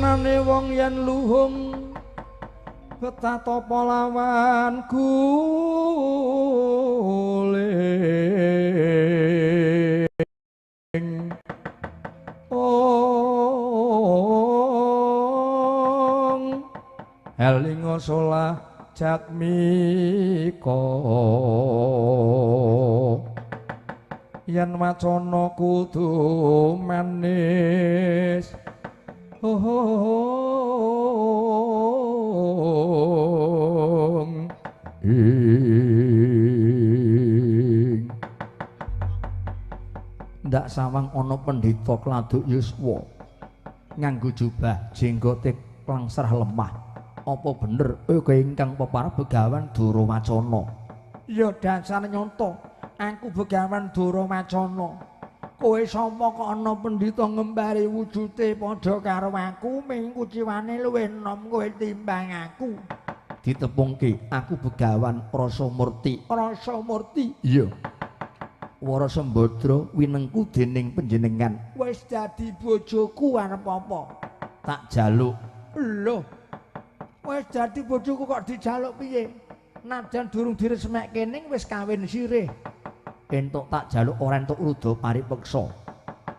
Temane wong yen luhung betapa lawan guling. Ong elinga solah jatmika yen wacana kudu manis. Ing ndak sawang ana pendhita kladuk yuswa nganggo jubah jenggote klangsrah lemah. Apa bener kowe ingkang peparah Begawan Dara Wacana? Ya dasar nyata aku Begawan Dara Wacana. Kowe sapa kok ana pendhita ngembari wujute padha karo aku, ming kuciwane luwih enom kowe timbang aku. Ditepungke aku Begawan Rasamurti. Rasamurti? Iya. Wara Sembadra winengku dening panjenengan. Wis dadi bojoku arep apa? Tak jaluk. Lho. Wis dadi bojoku kok dijaluk piye? Najan durung diresmekke ning wis kawin sirih. Entuk tak jaluk ora entuk ruda paripeksa.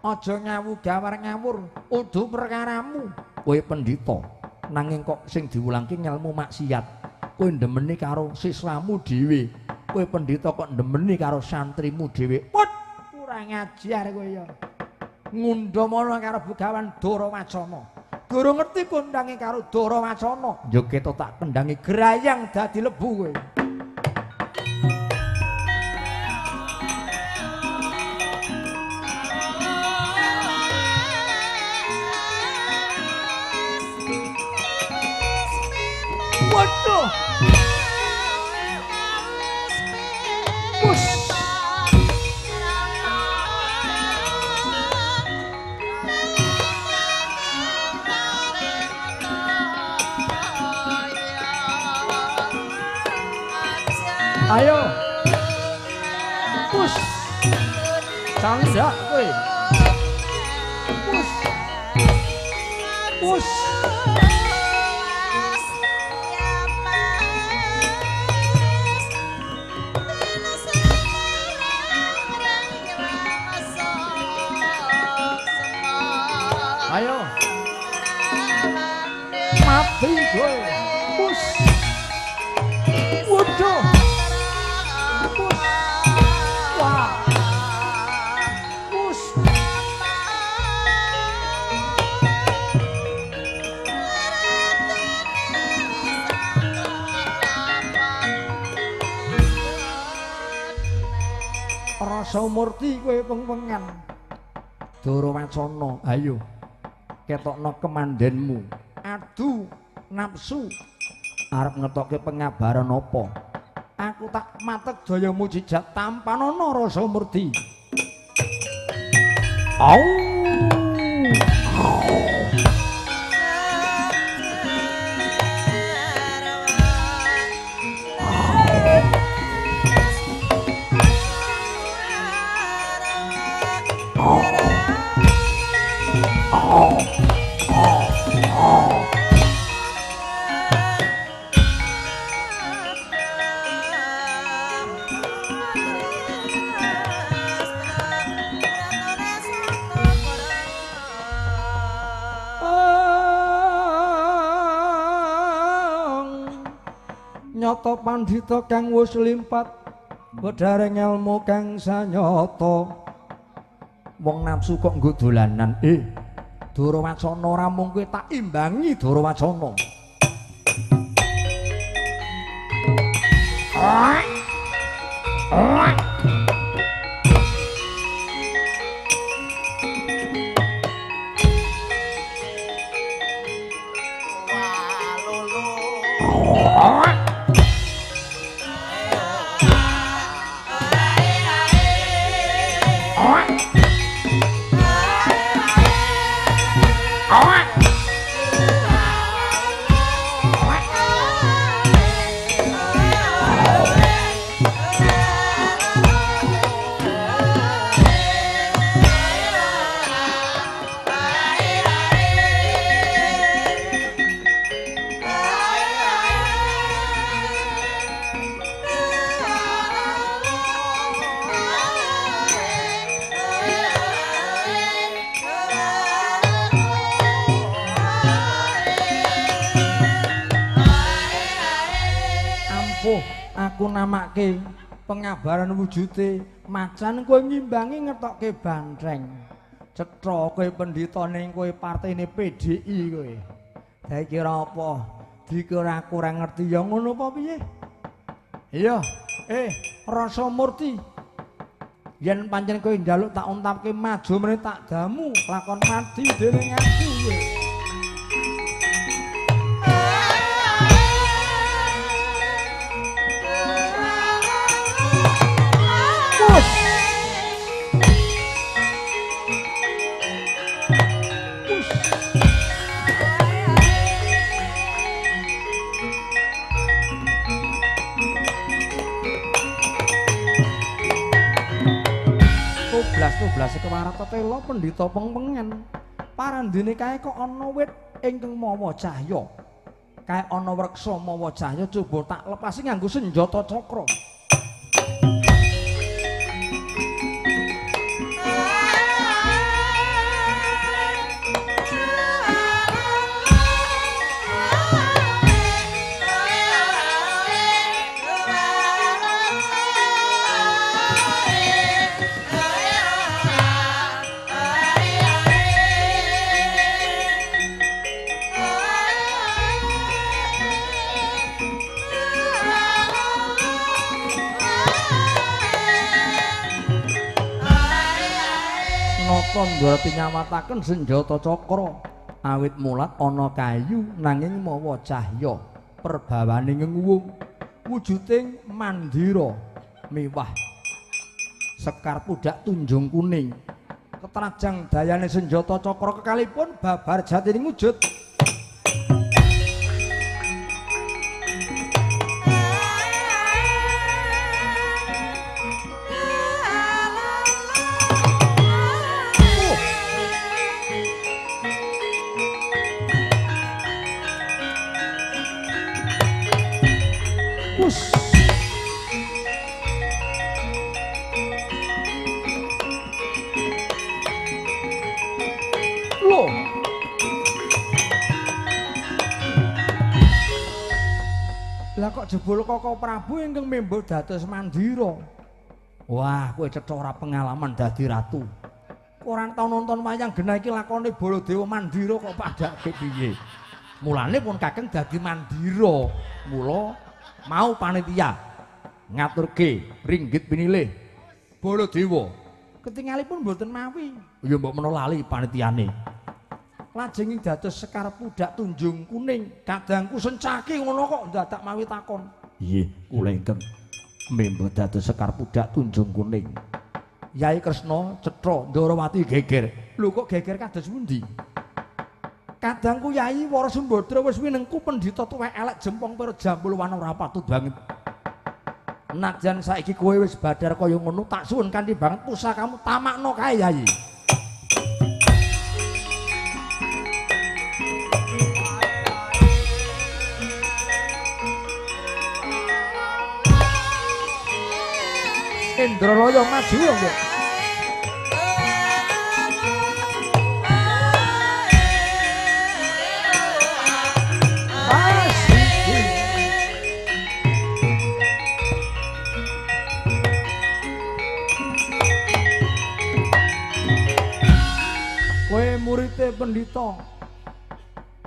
Aja ngawu gawar ngawur, udu perkaramu. Kowe pendhita, nanging kok sing diwulangke ngelmu maksiat. Kowe ndemeni karo siswamu dhewe. Kowe pendhita kok ndemeni karo santrimu dhewe. Put, kurang ajar kowe ya. Ngundhamana karo Begawan Dara Wacana. Durung ngerti kondange karo Dara Wacana. Ya ketok tak kendhangi grayang dadi lebu kowe. Waduh. Push. Ayo. Push. Canda kowe. Push. Push. Ayo. Mati kowe. Push. Waduh. Push. Wah. Push. Rasamurti kowe pengpengan. Dara Wacana, ayo. Ketokno kemandenmu. Adu nafsu arep ngetokke pengabaran apa? Aku tak matek daya mujizat tampanana Rasamurti. Au. Nyata pandhita kang wis limpat wedhareng elmu kang sanyata. Wong nafsu kok nggo dolanan. Dara Wacana ora mung kowe tak imbangi Dara Wacana. Aku namake pengabaran wujude macan kowe ngimbangi ngetokke bantreng. Cetha kowe pendhitane kowe partene PDI kowe. Dikira apa? Dikira aku ora ngerti ya ngono apa piye? Iya, Rasa Murti. Yen pancen kowe njaluk tak untapke maju mrene tak damu lakon mati dening aku kowe. Blas kewarat tetela pendhita pengpengen. Parandene kae kok ana wit ingkang mawa cahya. Kae ana wreksa mawa cahya coba tak lepasi nganggo senjata cakra. Ndoroti nyawataken senjata cakra awit mulat ana kayu nanging mawa cahya perbawane ngenguwung wujuding mandira miwah sekar pudak tunjung kuning ketrajang dayane senjata cakra kekalipun babar jatining wujud. Lah kok jebul Koko Prabu ingkang membo dados mandira. Wah, kowe cetha ora pengalaman dadi ratu. Ora tau nonton wayang genah iki lakone Baladewa Mandira kok padhake piye. Mulane pun kakeng dadi mandira. Mula mau panitia ngaturke ringgit pinilih Baladewa. Ketingalipun mboten mawi. Ya mbok menawa lali panitiane. Lajeng dados sekar pudak tunjung kuning kadangku sencaki ngono kok ndadak mawi takon. Nggih, kula ingkang membo dados sekar pudak tunjung kuning. Yai Kresna cetha Ndarawati geger. Lho kok geger kados pundi? Kadangku Yai Wara Sembadra wis winengku pendhita tuwek elek jempong pira jambul wana ora patut banget. Najan saiki kowe wis badar kaya ngono tak suwun kanthi banget pusakamu tamakno kae Yai. Indralaya maju ya, Mbok. Kowe murite pendhita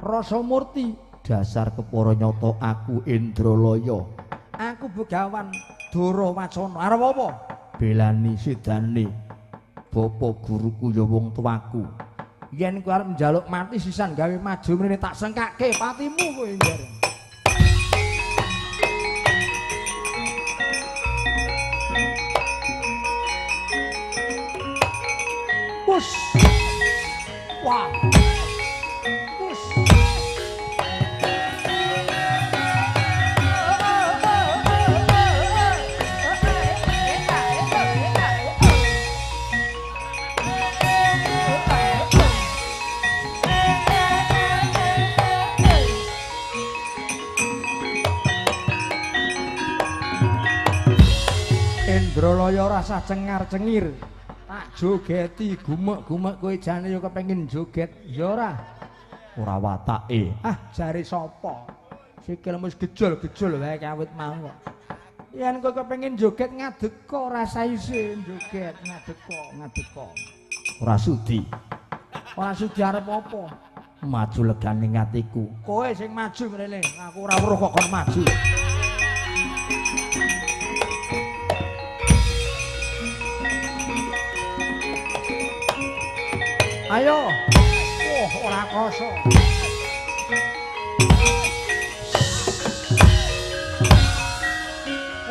Rasa Murti, dasar kepara nyata aku Indralaya. Aku begawan Dara Wacana. Arep apa? Belani sidane bapa guruku ya wong tuaku. Yen kowe arep njaluk mati sisan gawe maju mrene tak sengkake patimu kowe njer. Wus. Wah. Wus. Indralaya rasa cengar-cengir. Tak jogeti gumek-gumek kowe jane ya kepengin joget ya ora? Ora watake. Ah, jare sapa? Sikilmu wis gejol-gejol wae kawit mau kok. Yen kowe kepengin joget ngadeka ora saise joget ngadeka, ngadeka. Ora sudi. Ora sudi arep apa? Maju legane atiku. Kowe sing maju mrene, aku ora weruh kok kon maju. Ayo. Wah, ora krasa.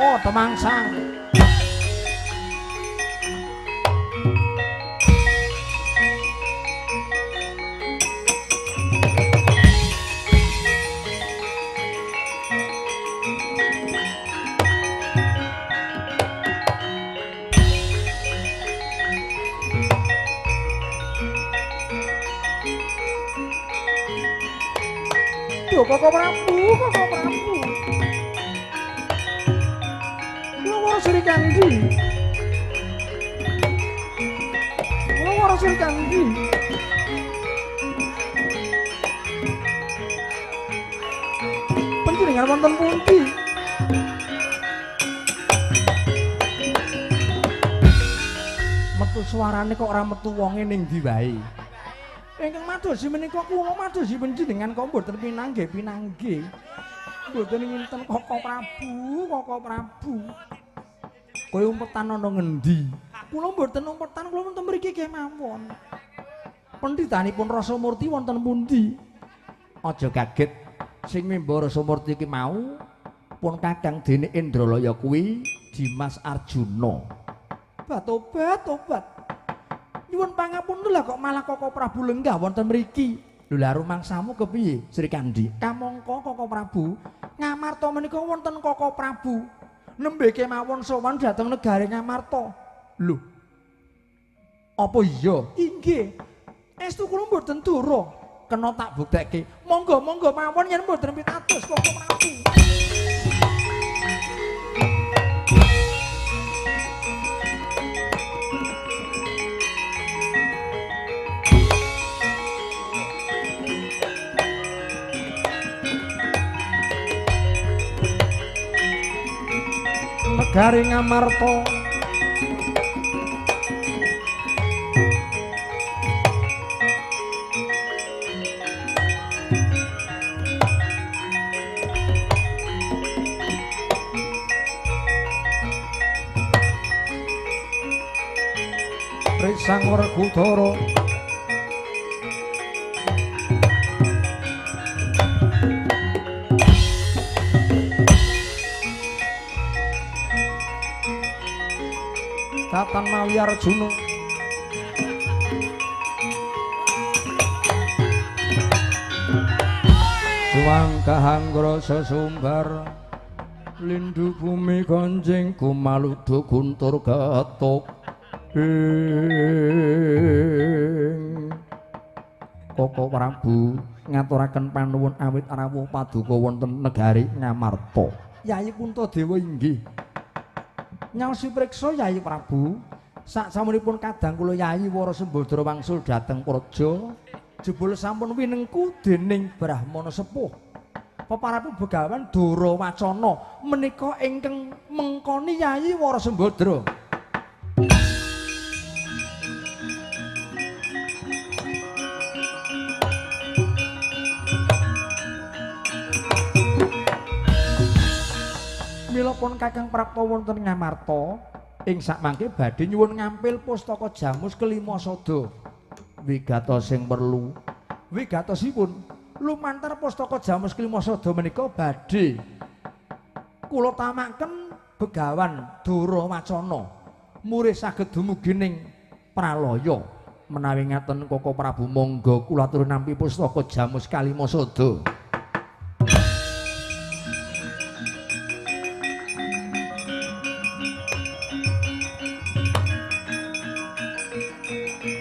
Oh, temangsang. Duh, Koko Prabu, Koko Prabu. Kula Srikandi. Kula waro Srikandi. Panjenengan wonten pundi? Metu suarane kok ora metu wonge ning ndi wae. Ingkang madosi menika kula madosi panjenengan kok mboten pinanggih-pinanggih. Mboten nginten Koko Prabu, Koko Prabu. Kowe umpetan ana ngendi? Kula mboten umpetan, kula wonten mriki kemawon. Pendhitanipun Rasamurti wonten pundi? Aja kaget, sing mimba Rasamurti ki mau pun kakang dene Indralaya kuwi Dimas Arjuna. Tobat, tobat. Nyuwun pangapunten lah kok malah Koko Prabu lenggah wonten mriki. Lho lah rumangsamu kepiye, Srikandi? Kamangka Koko Prabu Ngamarta menika wonten Koko Prabu. Nembe kemawon sowan dhateng negari Ngamarta. Lho. Apa iya? Inggih. Estu kula mboten dura. Kena tak buktekke. Monggo monggo mawon yen mboten pitados Koko Prabu. Negari Ngamarta. Risang Werkudara. Datan mawi Arjuna. Suwangkahang grasa sumbar lindu bumi gonjing kumaludu guntur getuk ing Koko Prabu ngaturaken panuwun awit rawuh paduka wonten negari Ngamarta. Yayi Puntadewa inggih. Nyaosi priksa Yayi Prabu, saksamunipun kadang kula Yayi Wara Sembadra wangsul dhateng Praja, jebul sampun winengku dening Brahmana sepuh. Peparapu Begawan Dara Wacana menika ingkang mengkoni Yayi Wara Sembadra. Mila pun Kakang Prapta wonten Ngamarta ing sakmangke badhe nyuwun ngampil pustaka Jamus kelima sada. Wigatos sing perlu. Wigatosipun lumantar pustaka Jamus kelima sada menika badhe kula tamaken Begawan Dara Wacana murih saged dumugi ning pralaya. Menawi ngaten Koko Prabu monggo kula atur nampi pustaka Jamus kalima sada.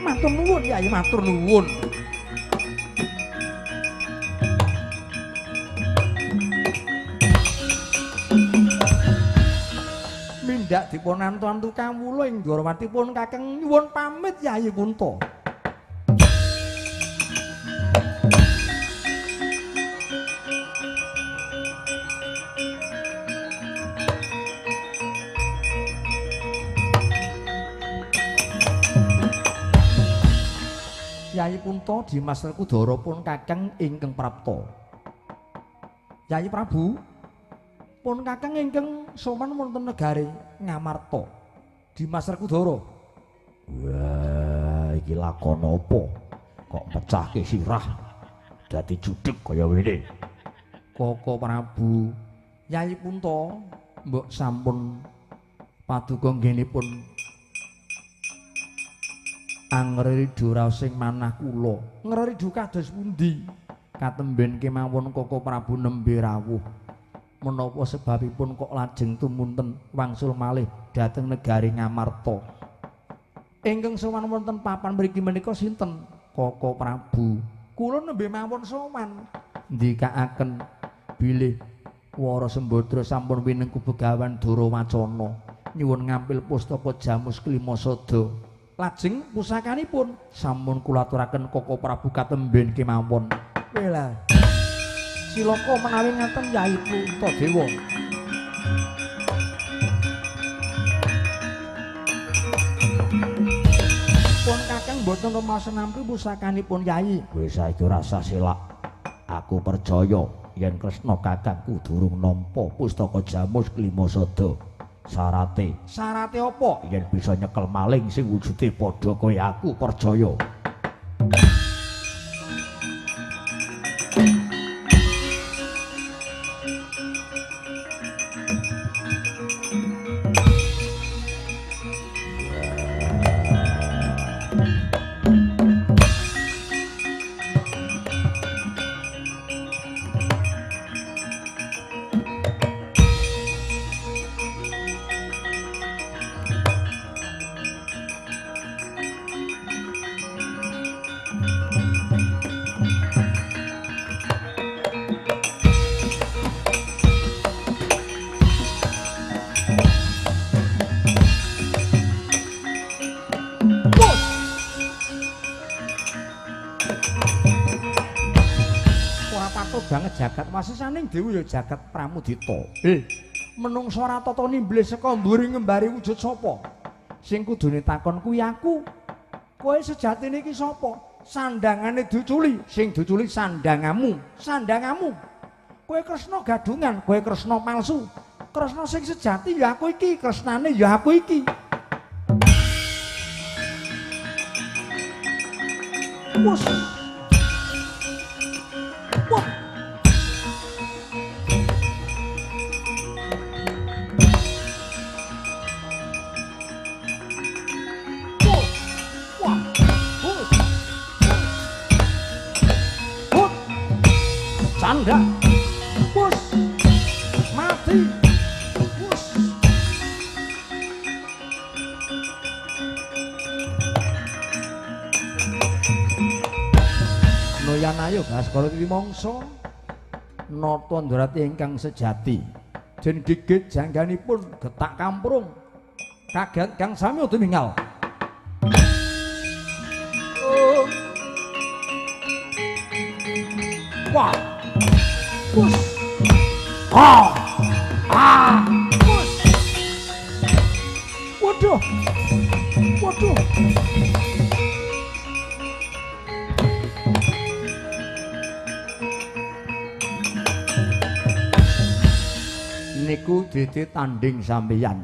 Matur nuwun Yayi, matur nuwun. Mindhak dipun antu-antu kawula ing Dwarawatipun kakang nyuwun pamit Yayi Kunta. Yayi Punta Dimas Werkudara pun kakang ingkang prapta. Yayi Prabu pun kakang ingkang sowan wonten negari Ngamarta. Dimas Werkudara. Wah, iki lakon apa? Kok pecahke sirah dadi judeg kaya ngene. Koko Prabu, Yayi Punta mbok sampun paduka nggenipun angreridu raos sing manah kula. Ngreridu kados pundi? Katemben kemawon Koko Prabu nembe rawuh. Menapa sebabipun kok lajeng tumunten wangsul malih dhateng negari Ngamarta? Ingkang sowan wonten papan mriki menika sinten? Koko Prabu. Kula nembe mawon sowan. Ndikaaken bilih Wara Sembadra sampun winengku Begawan Darawacana nyuwun ngampil pustaka Jamus Klima Sada. Lajeng pusakanipun sampun kula aturaken Koko Prabu katemben kemawon. Wela. Silaka menawi ngaten Yayi Puntadewa. Pun kakang mboten rumaos nampi pusakanipun Yayi. Wis saiki ora usah selak. Aku percaya yen Kresna kakangku durung nampa pustaka Jamus Klima Sada. Syarate, syarate apa? Yen bisa nyekel maling sing wujude padha kaya aku percaya. Banget jagat wasesaning dewi ya jagat Pramudita. Menungsa ora tata nimble saka mburi ngembari wujud sapa? Sing kudune takon kuwi aku. Kowe sejatine iki sapa? Sandangane diuculi, sing diuculi sandangamu, sandangamu. Kowe Kresna gadungan, kowe Kresna palsu. Kresna sing sejati ya aku iki, Kresnane ya aku iki. Wus. Wah. Canda, bus, mati, bus. Noyan ayo Baskara Trimangsa nata ndrati ingkang sejati. Den gigit jangganipun getak kamprung. Kaget kang sami tumingal. Oh. Wah. Bus. Ah. Ah. Bus. Waduh. Waduh. Niku dite tanding sampeyan.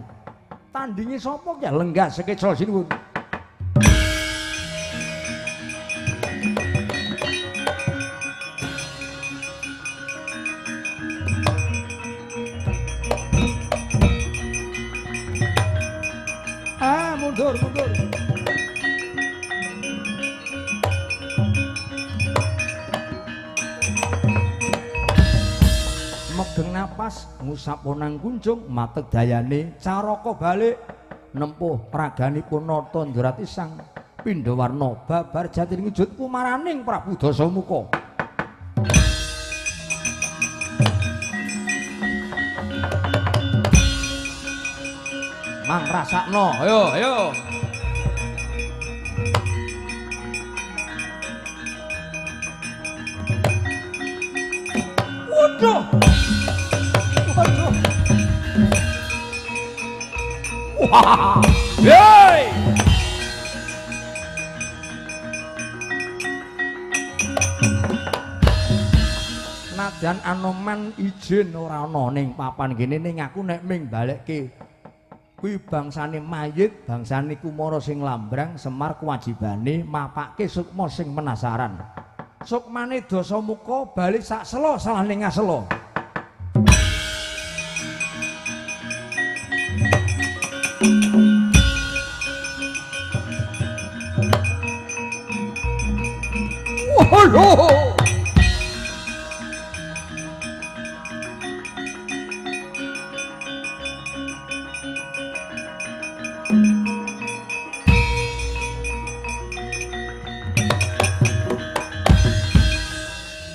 Tandinge sapa ki lenggah sekeca sinuwun. Ah, mundur, mundur. Megeng napas ngusap ponang kunjung mateg dayane caraka balik nempuh raganipun Nata Ndrati Sang Pindhawarna babar jatining wujud kumaraning Prabu Dasamuka. Mang rasakno, ayo ayo. Waduh. Waduh. Wah. Hei. Senajan Anoman ijin ora ana ning papan kene ning aku nek ming balekke kuwi bangsane mayit, bangsane Kumara sing lambrang, Semar kewajibane mapake sukma sing penasaran. Sukmane Dasamuka bali sak sela salahne ngasela. Waduh.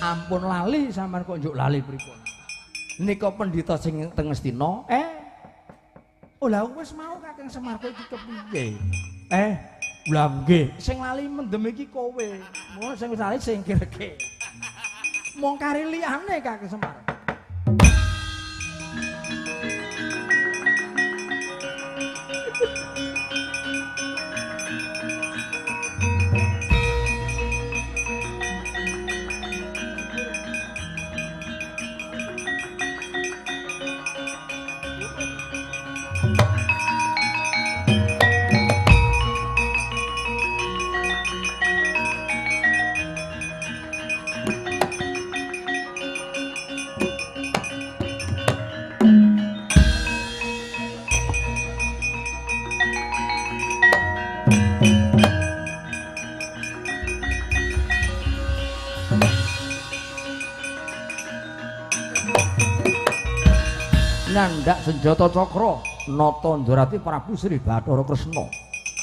Ampun lali sampean kok njuk lali pripun. Nika pendhita sing teng Ngastina, oh lha wis mau Kakang Semar kok iki kepiye? Lha nggih, sing lali mendem iki kowe. Mula sing wis lali sing kireke. Mung kari liyane Kakang Semar. Nyandak senjata cakra nata ndorati Prabu Sri Bathara Kresna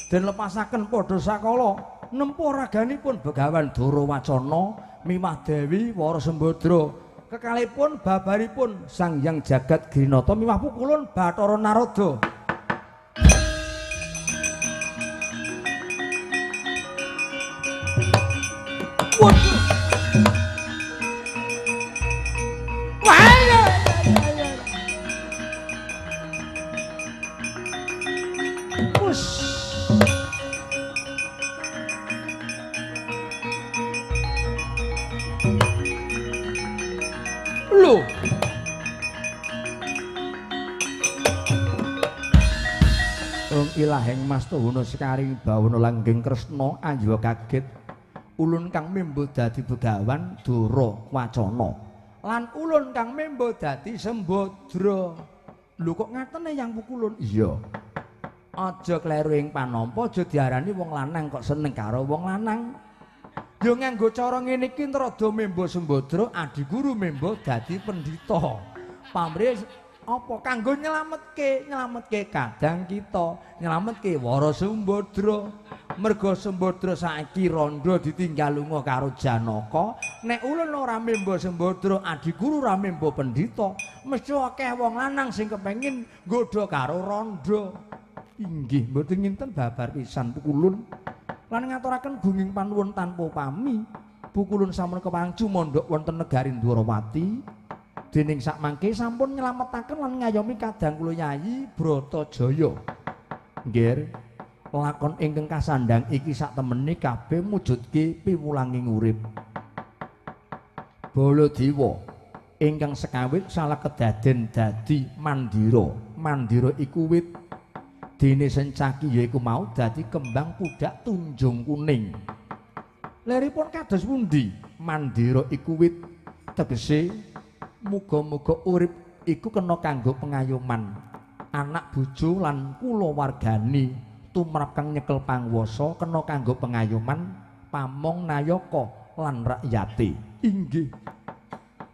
den lepasaken padha sakala nempuh raganipun Begawan Durowacana miwah Dewi Wara Sembadra kekalipun babaripun Sang Hyang Jagat Girinata miwah pukulun Bathara Narada. Waduh. Lho. Ing ilahing Mastuhuna sekaring bawana langgeng Kresna anjuwa kaget ulun kang membo dadi begawan Dara Wacana lan ulun kang membo dadi Sembadra. Lho kok ngatene yang pukulun? Iya. Aja kleru ing panampa, aja diarani wong lanang kok seneng karo wong lanang. Yo nganggo cara ngene iki rada membo Sembadra, adiguru membo dadi pendhita. Pamrih apa kanggo nyelametke, nyelametke kadang kita, nyelametke Wara Sembadra. Merga Sembadra saiki randha ditinggal lunga karo Janaka. Nek ulun ora membo Sembadra, adiguru ora membo pendhita, mesti akeh wong lanang sing kepengin nggodha karo randha. Inggih mboten nginten babar pisan pukulun. Lan ngaturaken gunging panuwun tanpa pami. Pukulun sampun kepareng cumandhak wonten negari Ndwarawati. Dening sakmangke sampun nyelametaken lan ngayomi kadang kula Yayi Bratajaya. Nggih, lakon ingkang kasandhang iki saktemene kabeh mujudke piwulanging urip. Baladewa ingkang sekawit salah kedaden dadi mandira. Mandira iku wit. Dene sencaki yaiku mau dadi kembang pudak tunjung kuning. Leripun kados pundi? Mandira iku wit tegese muga-muga urip iku kena kanggo pengayoman anak bojo lan kulawargane tumrap kang nyekel panguwasa kena kanggo pengayoman pamong nayaka lan rakyate. Inggih.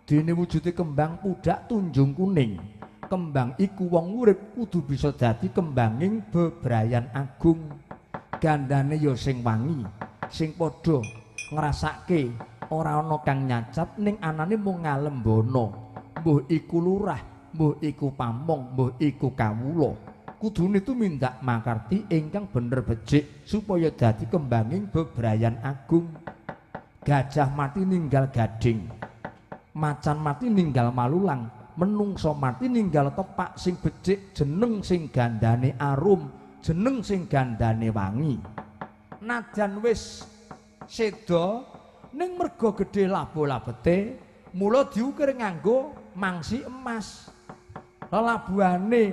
Dene wujude kembang pudak tunjung kuning. Kembang iku wong urip kudu bisa dadi kembanging bebrayan agung. Gandane ya sing wangi, sing padha ngrasake ora ana kang nyacat ning anane mung ngalembana. Mbuh iku lurah, mbuh iku pamong, mbuh iku kawula. Kudune tumindak makarti ingkang bener becik supaya dadi kembanging bebrayan agung. Gajah mati ninggal gading, macan mati ninggal malulang, menungso mati ninggal tepak sing becik, jeneng sing gandane arum, jeneng sing gandane wangi. Najan wis seda ning merga gedhe labo-labete, Mula diukir nganggo mangsi emas. Lelabuhane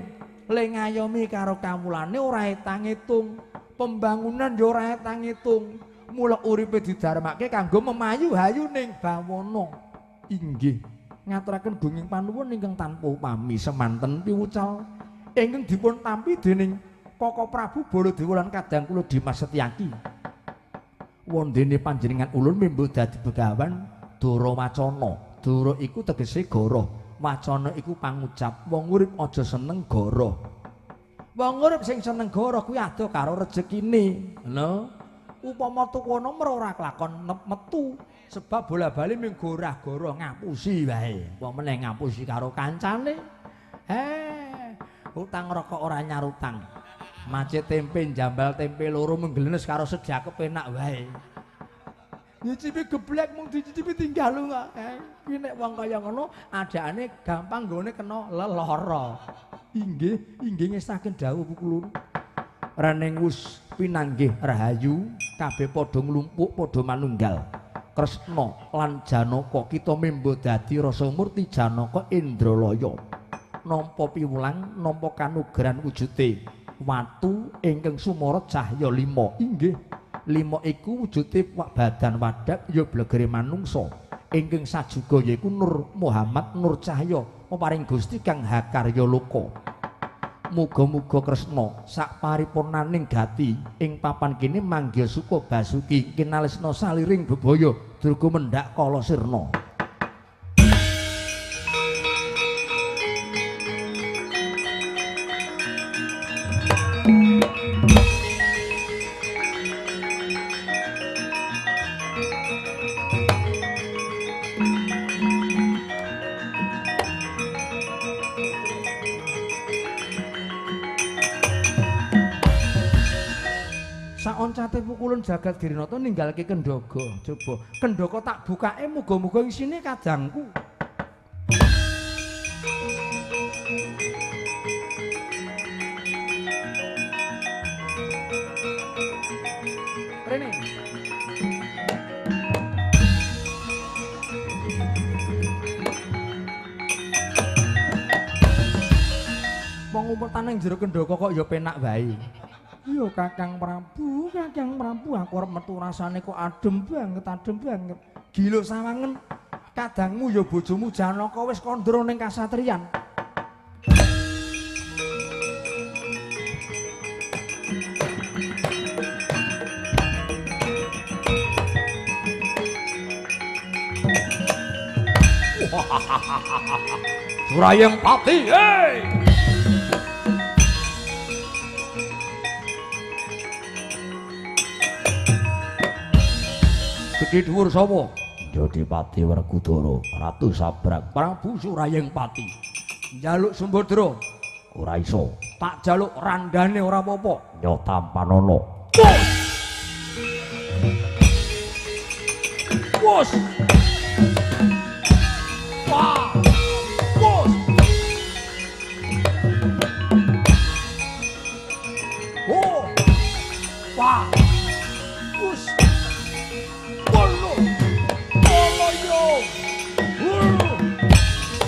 le ngayomi karo kawulane ora etang-etung. Pembangunan ya ora etang-etung. Mula uripe didarmake kanggo memayu hayu ning bawana. Inggih. Ngaturaken gunging panuwun ingkang tanpa upami semanten piwucal ingkang dipun tampi dening Koko Prabu Baladewa lan kadang kula Dimas Setyaki. Wondene panjenengan ulun mimbo dadi begawan Dara Wacana. Dara iku tegese goroh, wacana iku pangucap. Wong urip aja seneng goroh. Wong urip sing seneng goroh kuwi adoh karo rejekine. Lho, upama tuku nomor ora kelakon metu sebab bola-bali mung gorah-goroh ngapusi wae. Apa meneh ngapusi karo kancane. Utang rokok ora nyarutang. Macet tempe jambal tempe loro mengglenes karo sejak kepenak wae. Nyicipi geblek mung dicicipi tinggal kok. Kuwi nek wong kaya ngono adakane gampang nggone kena lelara. Inggih, inggih ngestaken dawuh pukulun. Reneng wus pinanggih rahayu kabeh padha nglumpuk padha manunggal. Kresna lan Janaka kita membo dadi rasa murti Janaka Indralaya. Nampa piwulang, nampa kanugrahan wujude watu ingkang sumara cahya lima. Inggih, lima iku wujude badan wadak ya blegere manungsa. Ingkang sajuga yaiku Nur Muhammad Nur Cahya peparing Gusti kang hakarya loka. Muga-muga Kresna sak paripurnaning gati ing papan kene manggih suka basuki kinalesna saliring bebaya durga mendhak kala sirna. Saoncate pukulun jagat Girinata ninggalke kendhaga. Coba kendhaga tak bukake muga-muga isine kadangku. Rene. Wong umpetan nang jero kendhaga kok ya penak wae. Iya Kakang Prabu, Kakang Prabu, aku arep metu rasane kok adem banget, adem banget. Gila sawangen kadangmu ya bojomu Janaka wis kandra ning kasatriyan. Surayeng Pati, hey! Gedhe dhuwur sapa? Jodipati Werkudara, Ratu Sabrang, Prabu Surayeng Pati. Njaluk Sumbadra ora iso. Tak jaluk randane ora apa-apa. Yo tampanono. Wos. Wos. Wah. Wos. Oh. Wah. Wos. Bolo. Bolo yo.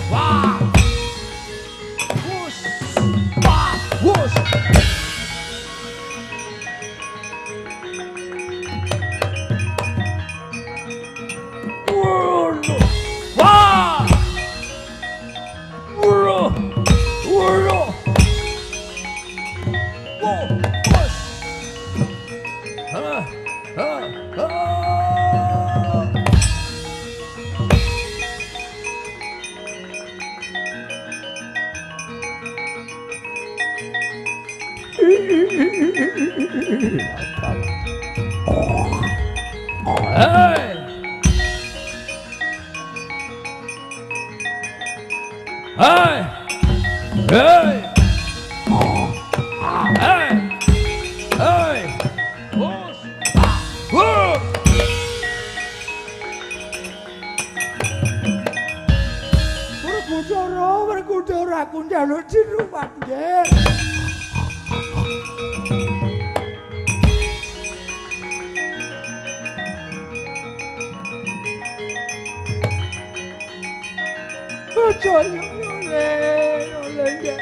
Wah. Wos. Wah. Wos. Wah. Wuro. Wuro. Wo. Wos. Ha. Ha. Ha. Hey! Hey! Hey! Hey! Hey! Bos! Woo! Werkudara, Werkudara aku njaluk diruwat nggih. percaya oleh nggih.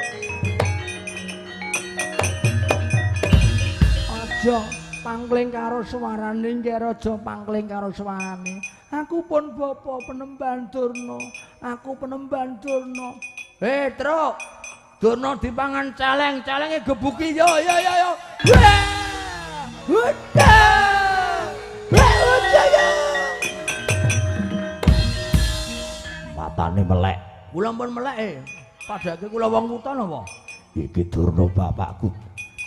Aja pangling karo suarane nggih, aja pangling karo suarane. Aku pun bapa penemban Durna, aku penemban Durna. Hei, Truk. Durna dipangan celeng, celenge gebuki yo yo yo yo. Udah. Matane melek. Kula pun melek e. Padake kula wong kutha napa? Iki Durna bapakku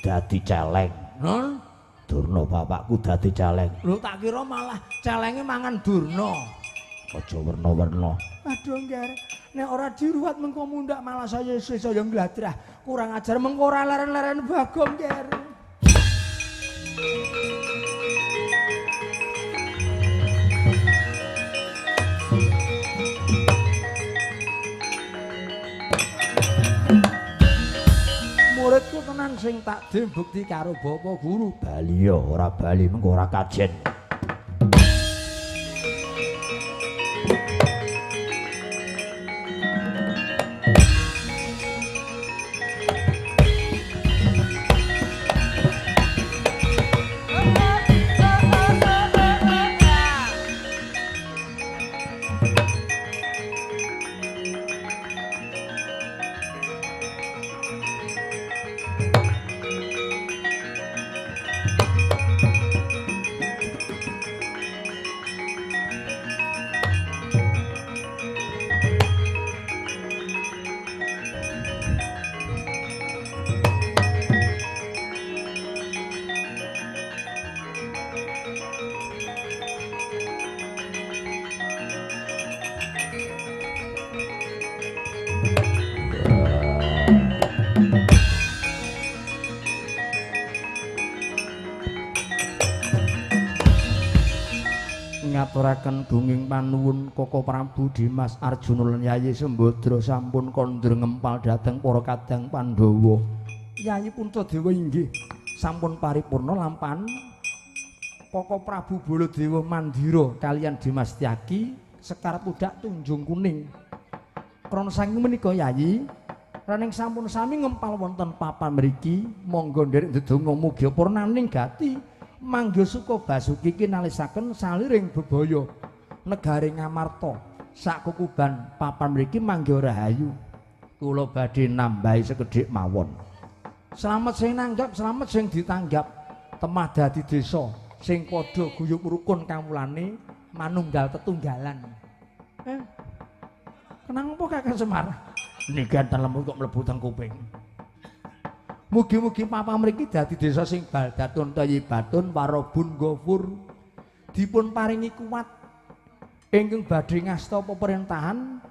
dadi celeng. Nun? Durna bapakku dadi celeng. Lho tak kira malah celenge mangan Durna. Aja werna-werna. Aduh ngger, nek ora diruwat mengko mundhak malah saya saya ngladrah. Kurang ajar mengko ora leren-leren Bagong ngger. Muridku tenan sing tak bukti karo bapak guru. Bali ya ora bali mengko ora kajen. Ngaturaken gunging panuwun Koko Prabu Dimas Arjuna lan Yayi Sembadra sampun kondur ngempal dhateng para kadang Pandhawa. Yayi Puntadewa inggih sampun paripurna lampahan Koko Prabu Baladewa Mandira kaliyan Dimas Tyaki Sekar Pudak Tunjung Kuning. Krana saking menika Yayi, raning sampun sami ngempal wonten papan mriki, monggo nderek ndedonga mugi purnaning gati mangga suka basuki kinalisaken saliring bebaya negari Ngamarta sakukuban papan mriki mangga rahayu. Kula badhe nambahi sekedhik mawon. Slamet sing nanggap, slamet sing ditanggap, temah dadi desa sing padha guyub rukun kawulane manunggal tetunggalan. Kenapa Kakang Semar? Niki enten lemu kok mlebu teng kuping. Mugi-mugi papa mriki dadi desa sing baldatun thayyibatun warabun ghafur, dipun paringi kuat ingkang badhe ngasta pemerintahan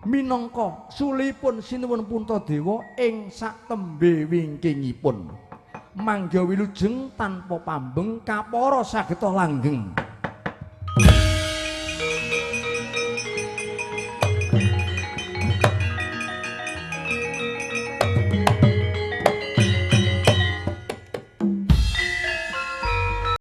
minangka sulipun Sinuwun Puntadewa ing saktembe wingkingipun. Mangga wilujeng tanpa pambeng kapara sageta langgeng.